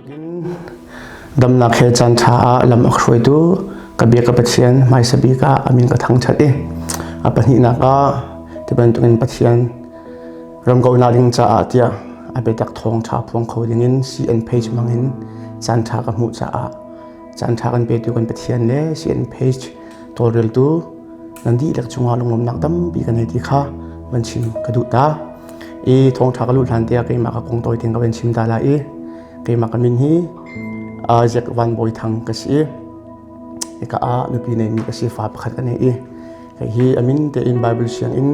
bantukin damnak he caan ṭha ah lam a hruaitu ka bia ka Pathian hmaisa bik ah a min ka thangṭhat i a pahnihnak ah ti bantukin Pathian ram kaunak ding caah tiah a biatak thawngṭha phuang kho dingin CN page hmangin caan ṭha ka hmuh caah caan ṭha kan petu kan Pathian le CN page tawlreltu nan dihlak cungah lunglawmhnak tampi ka nei ti kha van chim ka duh ta. I thawngṭha ka luh hlan tiah keimah ka kong tawi tein ka van chim ta lai i keimah ka min hi Isaac Van Bawi Thang ka si i hika ah nupi neimi ka si fa pakhat ka nei i kei hi a min tein Bible sianginn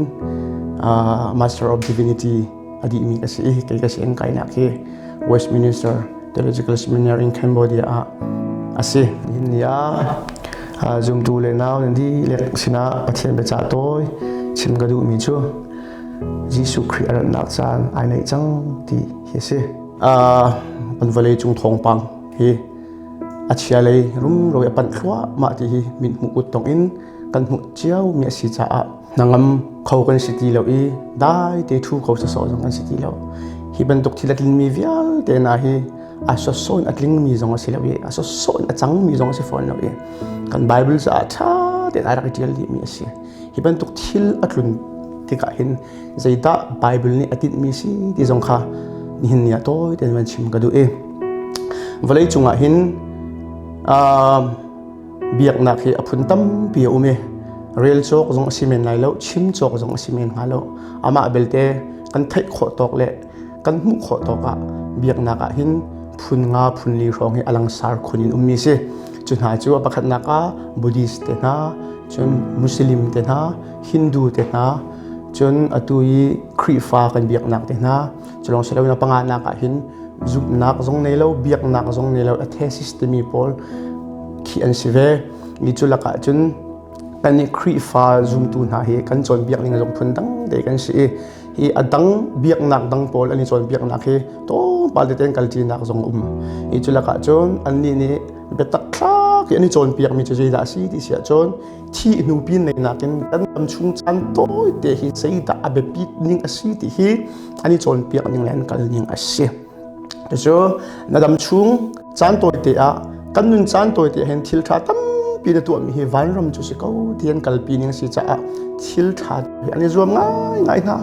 Master of Divinity a dihmi ka si i kei ka sianginn kainak hi Westminster Theological Seminary in Cambodia ah a si. Nihin ni ah zumtu le nau nan dihlak sinah Pathian biacah tawi chim ka duhmi cu Jesuh Khrih a ratnak caan ai naih cang ti hi a si. Kan vawlei cung thawngpang hi a chia lei rumro i a panh thluahmah ti hi mithmuh kut tong in kan hmuh ciomi a si caah hnangam kho kan si ti lo i dai te thu kho sawsawh zong kan si ti lo. Hi bantuk thil a tlinmi vialte hna hi a sawsawh in a tlingmi zong a si lo i a sawsawh in a cangmi zong a si fawn lo i kan Bible caah ṭha tein ai rak i ṭial dihmi a si. Hi bantuk thil a tlun tikah hin zeidah Bible nih a tinhmi si ti zong kha nihin ni ah tawi tein van chim ka duh i vawlei cungah hin biaknak hi a phun tampi a um i rel cawk zong a si men lai lo chim cawk zong a si men hnga lo amah belte kan theih khawh tawk le kan hmuh khawh tawk ah biaknak ah hin phun nga phun li hrawng hi a langsar khun in ummi si cu hna cu a pakhatnak ah Buddhist te hna cun Muslim te hna Hindu te hna cun atu i Khrihfa kan biaknak te hna culong si loin a panganak ah hin zumhnak zong nei lo biaknak zong nei lo atheist timi pawl khi an si ve mi cu lakah cun kan i Khrihfa zumtu hna hi kan cawnpiak ning zong phun dang te kan si i hi a dang biaknak dang pawl an i cawnpiaknak hi tlawmpal tete an kalṭinak zong um hi cu lakah cun annih nih biatak thlak i an i cawnpiakmi cu zeidah a si ti si ahcun thih hnu pin nei nakin kan dam chung caan tawite hi zeidah a biapit ning a si ti hi an i cawnpiak ning le an kal ning a si. Cucu na dam chung caan tawite ah kan nun caan tawite hin thil ṭha tampi na tuahmi hi vanram cu si ko ti an kalpi ning a si caah thil ṭha hi an i zuam ngaingai hna.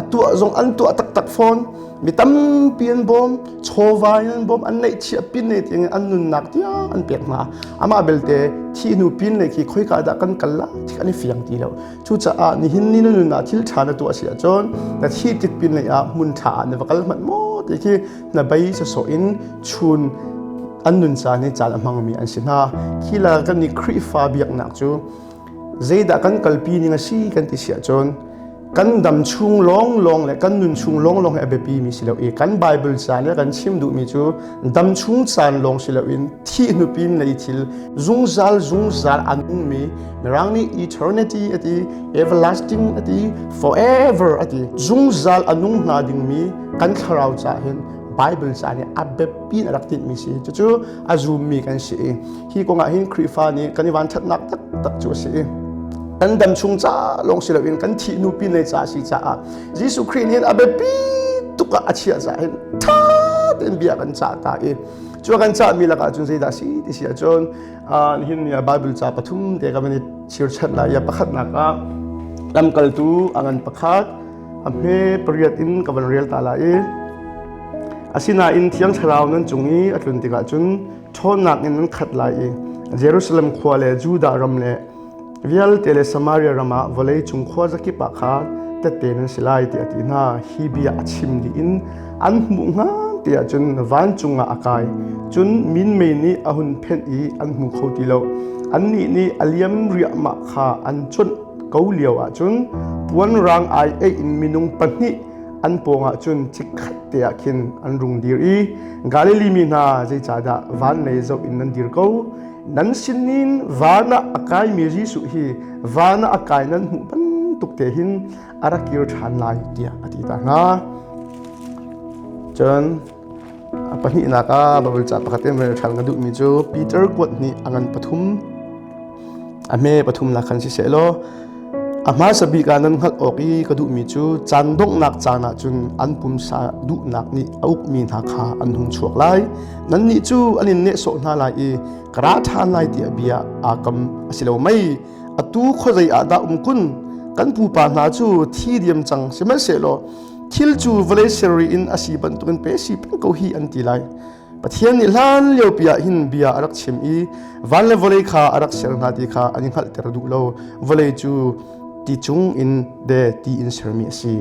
A tuah zong an tuah taktak fawn. Mi tampi an bawm, chawva in an bawm, an neihchiah pin ne tiang an nunnak tiang an pek hna. Amah belte thih hnu pin le khi khoika dah kan kal la ti an i fiang ti lo. Cucaah nihin ni na nun ah thil ṭha na tuah si ahcun na thih tik pin lei ah hmun ṭha ah na va kal hmanh maw ti khi na bei sawsawh in chun an nun caan hi caan a hmangmi an si hna. Khi la kan nih Khrihfa biaknak cu zeidah kan kalpi ning a si kan ti si ahcun kan dam chung lawnglawng le kan nun chung lawnglawng hi a biapi mi si lo i kan Bible caan le kan chim duhmi cu dam chung caan lawng si loin thih hnupin lei thil zungzal zungzal a nungmi Mirang nih eternity a ti, everlasting a ti, forever a ti. Zungzal a nung hnga dingmi kan thlarau ca hin Bible ca nih a biapi in a rak tinhmi si. Cucu a zummi kan si i hi kong ah hin Khrihfa nih kan i vanṭhatnak taktak cu a si i kan dam chung ca lawng si loin kan thih hnu pin lei ca si caah Jesuh Khrih nih a biapi tuk ah a chiah caah hin ṭha tein bia kan cah ta i cu kan cahmi lakah cun zeidah si ti si ahcun nihin ni ah Bible ca pathum te ka van i chirchat lai i pakhatnak ah lamkaltu a ngan pakhat a hme pariat in ka van rel ta lai i asinain thiang thlarau nan cung i a tlun tikah cun ṭhawnnak in nan khat lai i Jerusalem khua le Judah ram le vialte le Samaria ram ah vawlei cung khua zakip ah kha tette nan si lai tiah a ti hna. Hi bia a chim dih in an hmuh hnga tiah cun vancung ah a kai. Cun minmei nih a hun phenh i an hmu kho ti lo. Annih nih a liam riahmah kha an cuanh ko lio ah cun puan rang ai eih in minung pahnih an pawngah cun chikkhat te ah khin an rung dir i Galilee mi hna zeicahdah van lei zoh in nan dir ko? Nan sinin van ah a kaimi Jesuh hi van ah a kai nan hmuh bantuk te hin a rak kir ṭhan lai tiah a ti ta hna. Cun a pahnihnak ah Baibal ca pakhat in rel ṭhan ka duhmi cu Peter kuat nih a ngan pathum a hme pathum nak khan siseh law. A hmasa bik ah nan hngalh awk i ka duhmi cu caan donghnak caan ah cun an pumsa duhnak nih a ukmi hna kha an hung chuak lai. Nannih cu an in nehsawh hna lai i ka ra ṭhan lai tiah bia aa kam a si lo mei? Atu khuazei ah dah um kun? Kan pupa hna cu thi diam cang sihmanhsehlaw thil cu vawlei serri in a si bantukin pe si peng ko hi an ti lai. Pathian nih hlan liopi ah hin bia a rak chim i van le vawlei kha a rak ser hna ti kha an i hngalhter duh lo. Vawlei cu ti cung in de ti in sermi a si.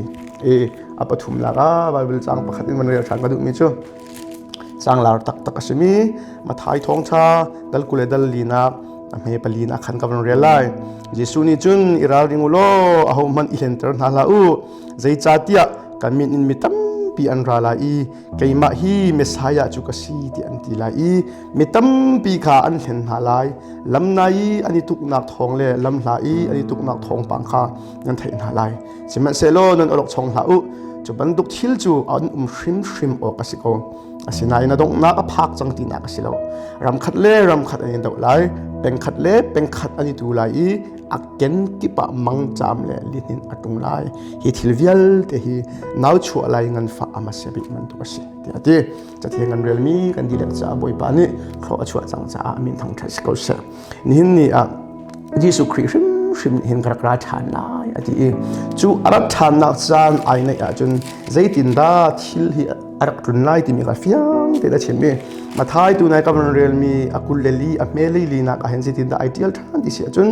E a pathumnak ah Baibal caang pakhat in van rel ṭhan ka duhmi cu canglar taktak a simi Mathai thawngṭha dal 20 le dal linak a hme palinak khan ka van rel lai. Jesuh nih cun i ralring u law ahohmanh i hlenter hna hlah u. Zeicahtiah kan min in mi tampi an ra lai i keimah hi Messiah cu ka si tiah an ti lai i mi tampi kha an hlen hna lai. Lamnai i an i tuknak thawng le lamhla i an i tuknak thawngpang kha nan theih hna lai. Sihmanhsehlaw nan awlokchong hlah u. Cu bantuk thil cu an um hrimhrim awk a si ko. Asinain a donghnak a phak cang tinak a si lo. Ram khat le ram khat an i doh lai, peng khat le peng khat an i tu lai i a kenkip ah mangṭam le lihnin a tlung lai. Hi thil vialte hi nau chuah lai nganfah a hmasa bik bantuk a si tiah a ti. Cathiang kan relmi kan dihlak caah Bawipa nih thlawh a chuah cang caah min thangṭhat si ko seh. Nihin ni ah Jesuh Khrih hrimhrim nih hin ka rak ra ṭhan lai a ti i cu a rat ṭhannak caan ai neih ahcun zeitindah thil hi a rak tlun lai timi kha fiang tein a chim i Mathai tu nai ka van relmi a 24 a hme li nak ah hin zeitindah ai ṭial ṭhan ti si ahcun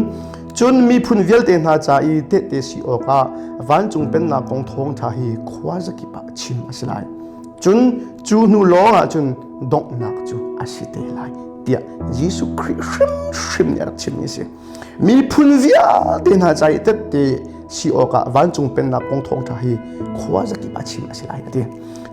cun miphun vialte hna ca i tehte si awkah vancung pennak kong thawngṭha hi khua zakip ah chim a si lai. Cun cu hnu lawng ah cun donghnak cu a si te lai tiah Jesuh Khrih hrimhrim nih a rak chimmi a si. Miphun vialte hna ca i tette si awkah vancung pennak kong thawngṭha hi khua zakip ah chim a si lai a ti.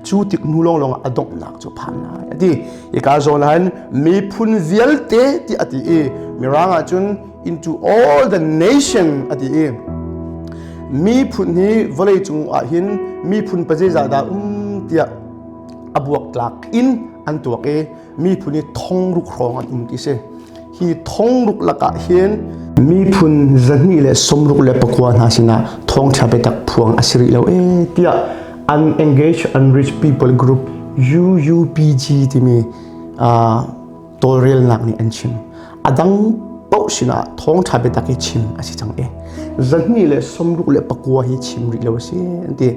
Cu tik hnu lawnglawng ah a donghnak cu phan lai a ti. Hika zawn ah hin miphun vialte ti a ti i Mirang ah cun into all the nation a ti i miphun hi vawleicung ah hin miphun pazeizah dah um tiah a buaktlak in an tuak i miphun hi thongruk hrawng an um ti si. Hi thongruk lakah hin miphun 269 hna sinah thawngṭha biatak phuang a si rih lo ee tiah Unengaged Unreached People Group UUPG timi tawlrelnak nih an chim. A dang paoh sinah thawngṭha biatak hi chim a si cang i 269 hi chim rih lo a si an ti.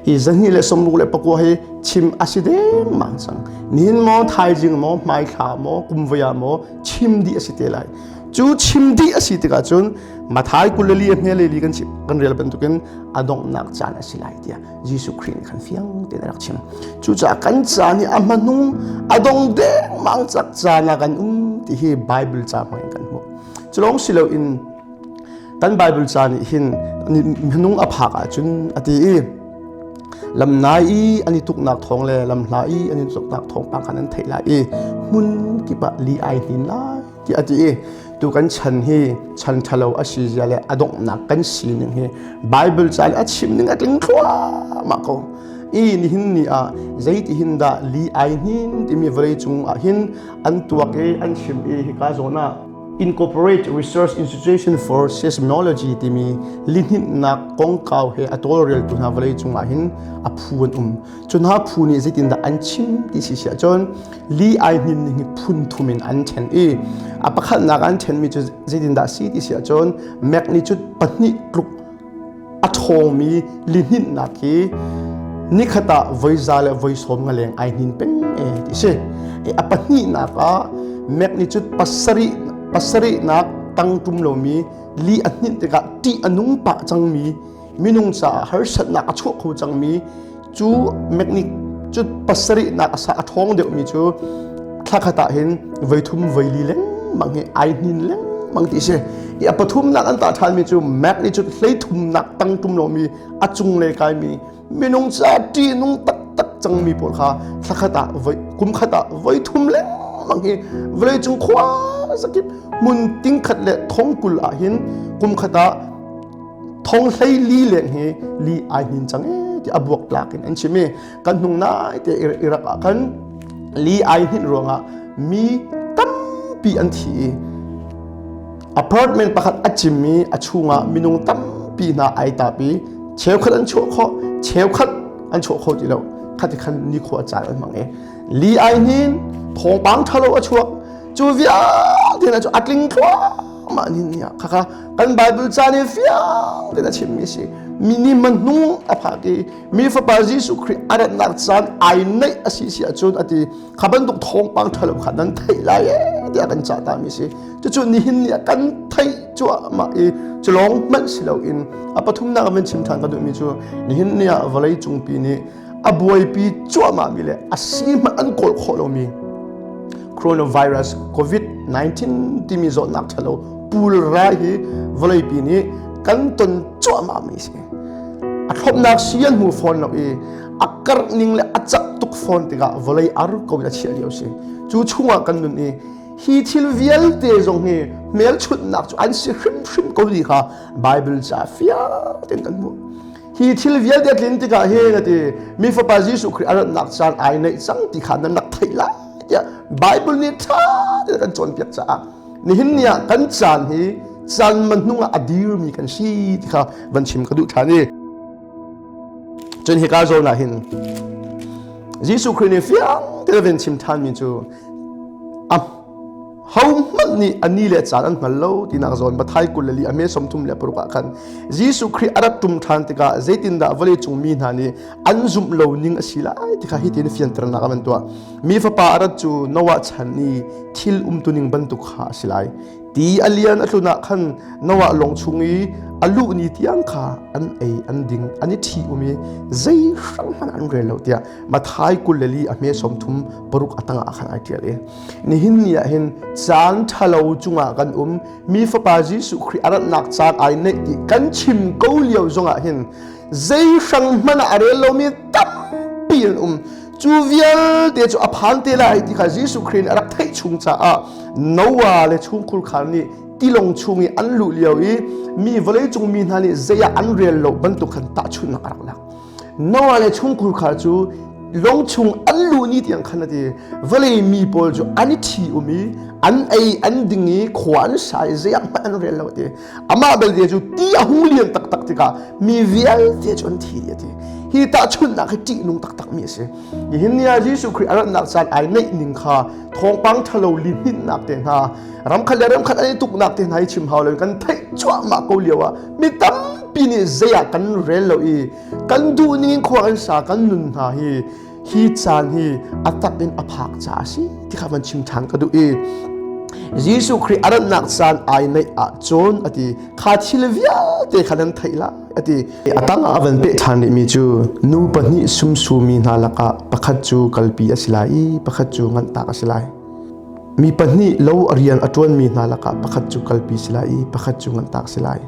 Hi 269 hi chim a si dengmang cang. Nihin maw, thaizing maw, hmaithla maw, kumvoi ah maw chim dih a si te lai. Cu chim dih a si tikah cun Mathai 24 a hme li kan chim kan rel bantukin a donghnak caan a si lai tiah Jesuh Khrih nih khan fiang tein a rak chim. Cucaah kan caan hi a hmanung a dong dengmang cak caan ah kan um ti hi Bible ca hmang in kan hmuh. Cu lawng si loin kan Bible ca nih hin minung a phak ahcun a ti i lamnai i an i tuknak thawng le lamhla i an i tuknak thawngpang khan an theih lai i hmun kip ah li ai hnin lai tiah a ti i tu kan chan hi chan ṭhalo a si zia le a donghnak kan sining hi Bible ca le a chim ning a tling thluahmah ko i nihin ni ah zeiti hin dah li ai hnin timi vawlei cung ah hin an tuak i an chim i hika zawn ah Incorporate Research Institution for Seismology timi lihninhnak kongkau he a tawlreltu hna vawlei cungah hin a phu an um. Cu hna phu nih zeitindah an chim ti si si ahcun li ai hnin ning hi phun thum in an ṭhen i a pakhatnak an ṭhenmi cu zeitindah si ti si ahcun magnitude pahnih tluk a ṭhawngmi lihninhnak hi nikhat ah voi za le voi sawm nga leng ai hnin peng e ti si. A pahnihnak ah magnitude pasarih pasarihnak tang tum lomi li a hninh tikah ṭih a nung pah cangmi minung caah harsatnak a chuah kho cangmi cu magnitude pasarihnak a sa a ṭhawng deuhmi cu thlakhat ah hin voi thum voi li lengmang hi ai hnin lengmang ti si. I a pathumnak an tah ṭhanmi cu magnitude hleithumnak tang tum lomi a cunglei kaimi minung ca ṭihnung taktak cangmi pawl kha thlakhat ah voi kum khat ah voi thum lengmang hi vawleicung khua zakip hmun tingkhat le thongkul ah hin kum khat ah thong hlei li leng hi li ai hnin cang e ti a buak tlak in an chim i kan hnung nai te Iraq ah khan li ai hninh ruangah mi tampi an thi i apartment pakhat a cim i a chungah minung tampi. tampi hna ai tap i cheukhat an chuah khawh, cheukhat an chuah kho ti lo. Khati khan nikhua caan an hmang i li ai hnin, thawngpang ṭhalo a chuak. Cu vialte hna cu a tling thluahmah ni ni ah khakha kan Bible ca nih fiang tein a chimmi a si. Mi nih hmanung a phak i mi fapa Jesuh Khrih a ratnak caan ai naih a si si ahcun a ti kha bantuk thawngpang ṭhalo kha nan theih lai ee tiah kan cah tami si. Cucu nihin ni ah kan theih cuahmah i culawng hmanh si loin a pathumnak ah van chim ṭhan ka duhmi cu nihin ni ah vawlei cungpi nih a buaipi cuahmahmi le a si hmanh an kawl khawh lomi coronavirus COVID-19 timi zawtnak ṭhalo pulrai hi vawleipi nih kan ton cuahmahmi si. A thlopnak si an hmu fawn lo i a karh ning le a cak tuk fawn tikah vawlei ar ko in a chiah lio si. Cu chungah kan nun i hi thil vialte zong hi hmelchunhnak cu an si hrimhrim ko ti kha Bible ca fiang tein kan hmuh. Hi thil vialte tlin tikah hin a ti mi fapa Jesuh Khrih a ratnak caan ai naih cang ti kha nan rak theih lai tiah Bible nih ṭha tein kan cawnpiak caah nihin ni ah kan caan hi caan hmanung ah a dirmi kan si ti kha van chim ka duh ṭhan i cun hika zawn ah hin Jesuh Khrih nih fiang tein a van chim ṭhanmi cu a Hohmanh nih a ni le caan an hngal lo tinak zawn Matthai 24 a me 36 ah khan Jesuh Khrih a rat ṭum ṭhan tikah zeitindah vawleicung mi hna nih an zumh lo ning a si lai ti kha hitin fianternak a van tuah. Mi fapa a rat cu Noah chan i thil umtuning bantuk kha a si lai. Ti a lian a tlun ah khan Noah lawng chung i a luh ni tiang kha an ei an ding an i ṭhi um i zei hrang hmanh an rel lo tiah Matthai 24 a hme 36 a tangah khan ai ṭial i Nihin ni ah hin caan ṭhalo cungah kan um. Mi Fapa Jesuh Khrih a ratnak caan ai neih ti kan chim ko lio zongah hin zei hrang hmanh ah a rel lomi tampi an um. Cu vialte cu a phan te lai ti kha Jesuh Khrih nih a rak theih chung caah Noah le chungkhur khar nih tilawng chung i an luh lio i mi vawleicung mi hna nih zei ah an rel lo bantuk khan tahchunhnak a rak lak. Noah le chungkhur kha cu lawng chung an luh ni tiang khan a ti vawlei mi pawl cu an i ṭhi um i an ei an ding i khua an sa i zei ah hmanh an rel lo a ti amah belte cu ti a hung lian taktak tikah mi vialte cu an thi dih a ti hi tahchunhnak hi ṭihnung taktak mi a si nihin ni ah Jesuh Khrih a ratnak caan ai neih ning kha thawngpang ṭhalo lihninhnak te hna ramkhat le ramkhat an i tuknak te hna hi chim hau lo kan theih cuahmah ko lio ah mi tampi nih zei ah kan rel lo i kan duh ning in khua kan sa kan nun hna hi hi caan hi a tak in a phak caah a si ti kha van chim ṭhan ka duh i Jesuh Khrih a ratnak caan ai neih ahcun a ti kha thil vialte kha nan theih lai a ti a tang ah a van peh ṭhan rihmi cu nu pahnih sumsumi hna lakah pakhat cu kalpi a si lai i pakhat cu nganhtak a si lai Mi pahnih lo a rian a ṭuanmi hna lakah pakhat cu kalpi si lai i pakhat cu nganhtak si lai.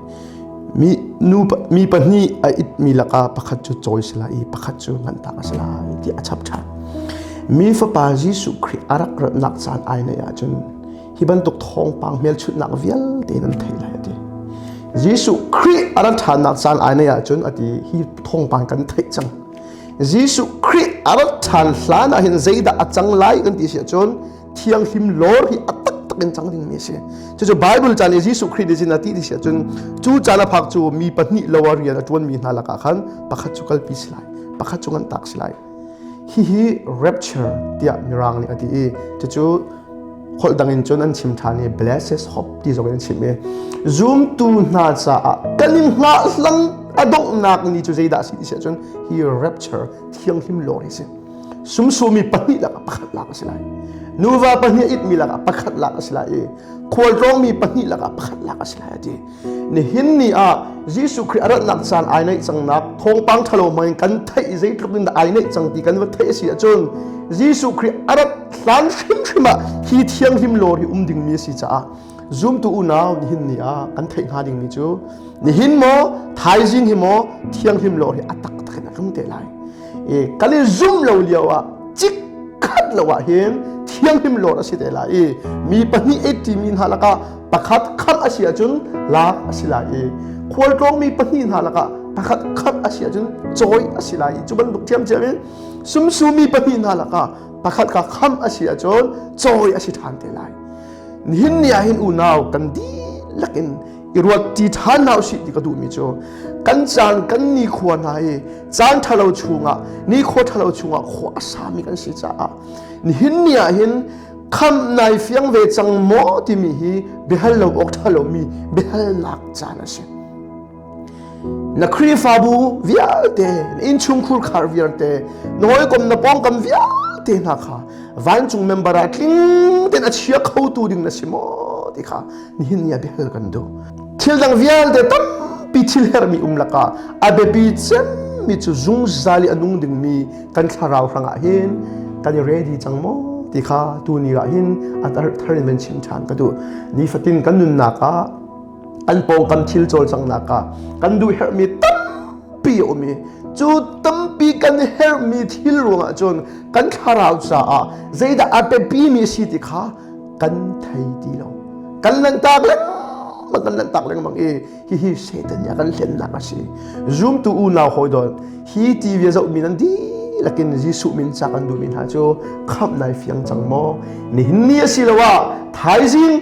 Mi, nu, mi pahnih a itmi lakah pakhat cu cawi si lai i pakhat cu nganhtak a si lai tiah a chap ṭhan. Mi fapa Jesuh Khrih a rak ratnak caan ai naih ahcun hi bantuk thawngpang hmelchunhnak vialte nan theih lai a ti. Jesuh Khrih a rat ṭhannak caan ai naih ahcun a ti hi thawngpang kan theih cang. Jesuh Khrih a rat ṭhan hlan ah hin zeidah a cang lai kan ti si ahcun thianghlim lawr hi a taktak in cang dingmi a si. Cucu Bible caan i Jesuh Khrih nih a ti ti si ahcun cu caan a phak cu mi pahnih lo ah rian a ṭuanmi hna lakah khan pakhat cu kalpi si lai, pakhat cu nganhtak si lai. Hihi rapture tiah Mirang nih a ti i cucu holh dang in cun an chim ṭhan i blessed hope ti zong in an chim i zumtu hna caah kan in hngahhlang a donghnak ni cu zeidah a si ti si ahcun hi rapture thianghlim lawng hi si sumsumi pahnih lakah pakhat lak a si lai nuva pahnih a itmi lakah pakhat lak a si lai i khualtlawngmi pahnih lakah pakhat lak a si lai a ti nihin ni ah Jesuh Khrih a ratnak caan ai naih cangnak thawngpang ṭhalo hmang in kan theih zeitluk in dah ai naih cang ti kan va theih a si ahcun Jesuh Khrih a rat hlan hrimhrim ah hi thianghlim lawr hi um dingmi a si caah zumtu unau nihin ni ah kan theih hnga dingmi cu nihin maw thaizing hi maw thianghlim lawr hi a taktak in a tlung te lai i kan i zum lo lio ah cikkhat lo ah hin thianghlim lawr a si te lai i mi pahnih ei ṭimi hna lakah pakhat khamh a si ahcun lak a si lai i khualtlawngmi pahnih hna lakah pakhat khamh a si ahcun cawi a si lai i cu bantuk ṭhiamṭhiam in sumsumi pahnih hna lakah pakhat kha khamh a si ahcun cawi a si ṭhan te lai. Nihin ni ah hin unau kan dihlak in I ruat ti ṭhan hna usih ti ka duhmi cu kan caan kan nikhua hna hi caan ṭhalo chungah nikhua ṭhalo chungah khua a sami kan si caah nihin ni ah hin khamh nai fiang ve cang maw timi hi biahal lo awk ṭha lomi biahalnak caan a si. Na Khrihfabu vialte, na innchungkhur khar vialte, na hawikom na pawngkam vialte hna kha vancung member ah tling tein a chia khotu ding na si maw ti kha nihin ni ah biahal kan duh. Thil dang vialte tampi thil herhmi um lakah a biapi cemmi cu zungzal i a nung dingmi kan thlarau hrangah hin kan i ready cang maw ti kha tu ni ah hin a thar in van chim ṭhan ka duh. Nifatin kan nunnak ah an pawngkam thil cawlcanghnak ah kan duh herhmi tampi a um i cu tampi kan herhmi thil ruangah cun kan thlarau caah zeidah a biapimi a si ti kha kan thei ti lo. Kan lanhtak lengmang, kan lanhtak lengmang i hihi Satan nih a kan hlennak a si. Zumtu unau hawi dawt, hi TV a zohmi nan dihlak in Jesuh min ca kan duhmi hna cu khamh nai fiang cang maw? Nihin ni asiloah thaizing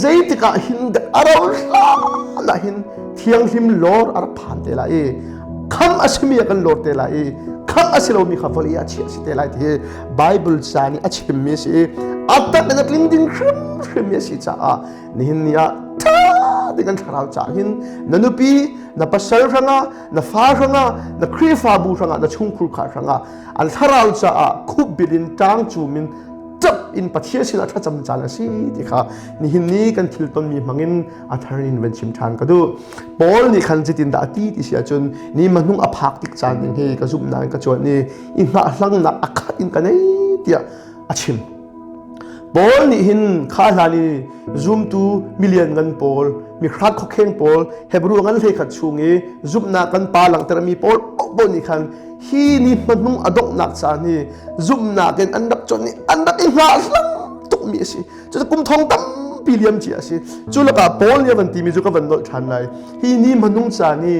zeitik ah hin a rau hlan ah hin thianghlim lawr a rak phan te lai i khamh a simi a kan lawr te lai i khamh a si lomi kha vawlei ah chiah a si te lai ti hi Bible ca nih a chimmi a si i a tak in a tling ding hrimhrim a si caah nihin ni ah ṭha te kan thlarau caah hin na nupi na pasal hrangah na fa hrangah na Khrihfabu hrangah na chungkhur kha hrangah an thlarau caah khupbil in ṭang cum in ṭap in Pathian sinah thlacam caan a si ti kha nihin ni kan thil tonmi hmangin a thar in van chim ṭhan ka duh. Paul nih khan zeitin dah a ti ti si ahcun ni hmanung a phak tik caan ding hi ka zumhnak in ka cuan i i hngahhlangnak a khat in ka nei tiah a chim. Paul nih hin kha hlan i zumtu milian ngan pawl mihrang khuakheng pawl Hebrew ngan hlei khat chung i zumhnak kan pa langhtermi pawl paohpaoh nih khan hi ni hmanung a donghnak caan hi zumhnak in an rak chawnh i an rak i hngahhlang tukmi a si. Cucu kum thong tampi liam cia a si. Cu lakah Paul nih a van timi cu ka van nolh ṭhan lai. Hi ni hmanung caan i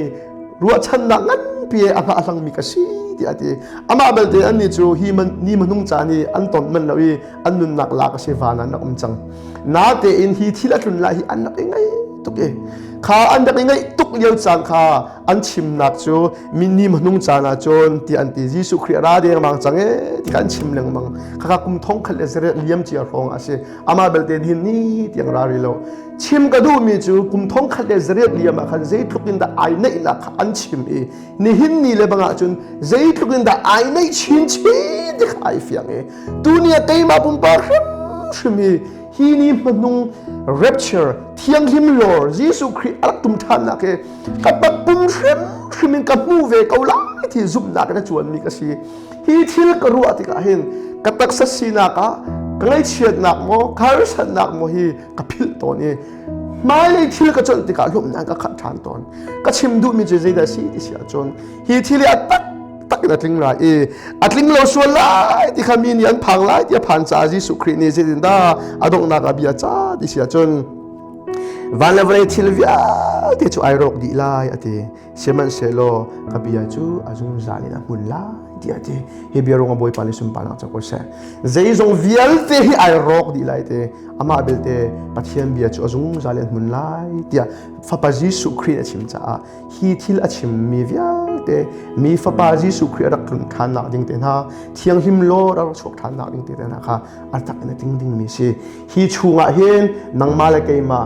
ruahchannak nganpi a hngahhlangmi ka si tiah a ti. Amah belte annih cu hi ni hmanung caan i an ton manh lo i an nunnak lak a si van ah an rak um cang. Natein hi thil a tlun lai hi an rak i ngaih tuk i kha an rak i ngaih tuk lio caan kha an chimnak cu ni hmanung caan ah cun ti an ti. Jesuh Khrih a ra dengmang cang e ti kha an chim lengmang. Khakha kum thong khat le zariat liam cia hrawng a si. Amah belte nihin ni tiang ra rih lo. Chim ka duhmi cu kum thong khat le zariat liam ah khan zeitluk in dah ai neihnak kha an chim i nihin ni le bang ah cun zeitluk in dah ai neih chinchin ti kha ai fiang i tuni ah keimah pumpak hrimhrim hi hi ni hmanung rapture thianghlim lawr Jesuh Khrih a rak tum ṭhannak hi ka pum hrimhrim in ka hmu ve ko lai ti zumhnak in a cuanmi ka si. Hi thil ka ruah tikah hin ka taksa sinak ah ka ngaihchiatnak maw ka harsatnak maw hi ka philh tawn i hmailei thil ka colh tikah lawmhnak ka khat ṭhan tawn. Ka chim duhmi cu zeidah a si ti si ahcun hi thil hi a tak tak in a tling lai i a tling lo sual lai ti kha mi nih an phang lai ti a phan caah Jesuh Khrih nih zeitindah a donghnak ah bia ca ti si ahcun van le vawlei thil vialte cu ai rawk dih lai a ti. Sihmanhsehlaw ka bia cu a zungzal in a hmun lai tiah a ti. Hi bia ruangah Bawipa nih sunparnak co ko seh. Zeizong vialte hi ai rawk dih lai te. Amah belte Pathian bia cu a zungzal in a hmun lai tiah Fapa Jesuh Khrih a chim caah hi thil a chimmi vialte mi Fapa Jesuh Khrih a rak tlun ṭhannak ding te hna, thianghlim lawr a rak chuak ṭhannak ding te hna kha a tak in a tling dingmi si. Hi chungah hin nangmah le keimah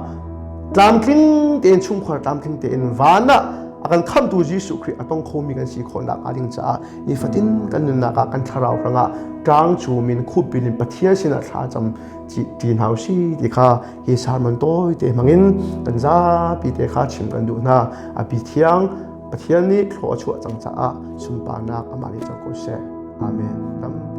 tlamtling tein chungkhar tlamtling tein van ah a kan khamtu Jesuh Khrih a tong khomi kan si khawhnak hnga ding caah nifatin kan nunnak ah kan thlarau hrangah ṭang cum in khupbil in Pathian sinah thla cam ti hna usih ti kha hi sermon tawi te hmangin kan zapi te kha chim kan duh hna. A pi thiang Pathian nih thlawh a chuah cang caah sunparnak amah nih cang ko seh. Amen. Tam.